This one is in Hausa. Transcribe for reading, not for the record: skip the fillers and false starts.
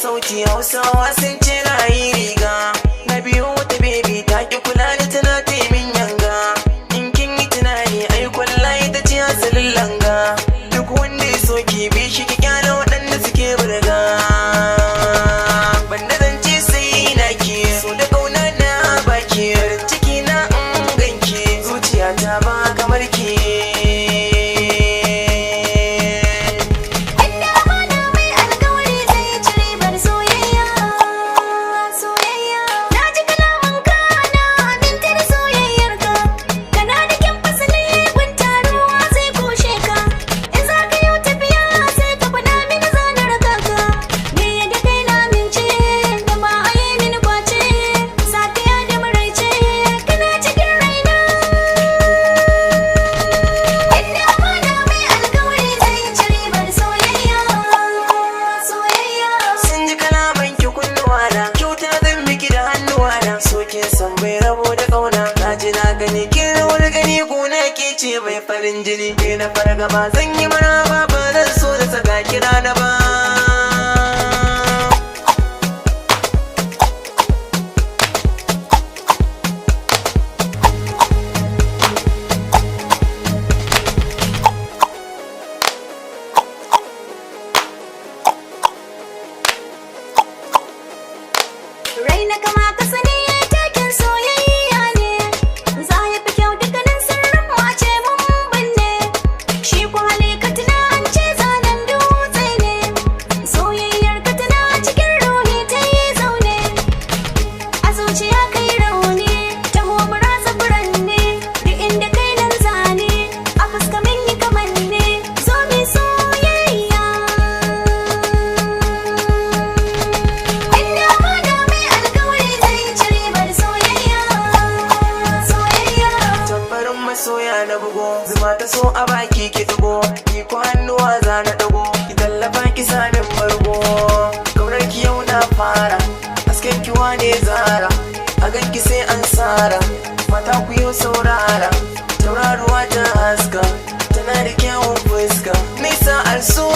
Sauti Hausawa sun ce na yi riga. Na biyo wata baby, ta ki kula ni, tana taimin yanga. In kin yi tunani, ai kwallaye ta ce asalin langa. Duk wanda ya so ki bi shi, ki kyale waɗanda suke burga. Banda zance sai na ki so da kauna na baki, farin ciki na in ganki, zuciyata ba kamar ki. Inda amana mai alkawari zai ci ribar soyayya, soyayya. Na ji kalaman ka, na aminta da soyayyar ka. Kana da kyan fasali, gun taruwa zai kushe ka. In za ka yi tafiya, sai ka faɗa mini, zanar ka. Ni da kai na amince da ba a yi mini kwace. Safiya da maraice kana cikin raina. Inda amana mai alkawari zai ci ribar soyayya, soyayya. Sun ji kalaman ki kunnuwana, kyauta zan miki da hannuwana. So kin san bai rabo da kauna. Na ji na gani kin rawar gani, gona ke ce mai farin jini. Ke na fargaba, zan yi maraba, ba zan so da saka kira na ba. Raina kama ka sani, taken soyayya ne. Za ya fi kyau dukkanin sirrin mu a ce mun binne. Shi ku hali ka tuna, an ce zanen dutse ne. Soyayyar ka tana cikin ruhi ta yi zaune. A zuciya kai rauni, taho mu ratsa furanni. Duk inda kai nan zane, a fuska min yi kamanni. Zo mi soyayya. Inda amana mai alkawari zai ci ribar soyayya, soyayya. Tambarin masoya na bugo, zuma ta so a baki ki dugo, ni ko hannuwa za na dago, ki tallafa ki samin bargo. Kaunar ki yau na fara, hasken ki wane zara, a ganki sai an sara, mata ku yau saurara, tauraruwa ta haska, tana da kyawun fuska, nisa also.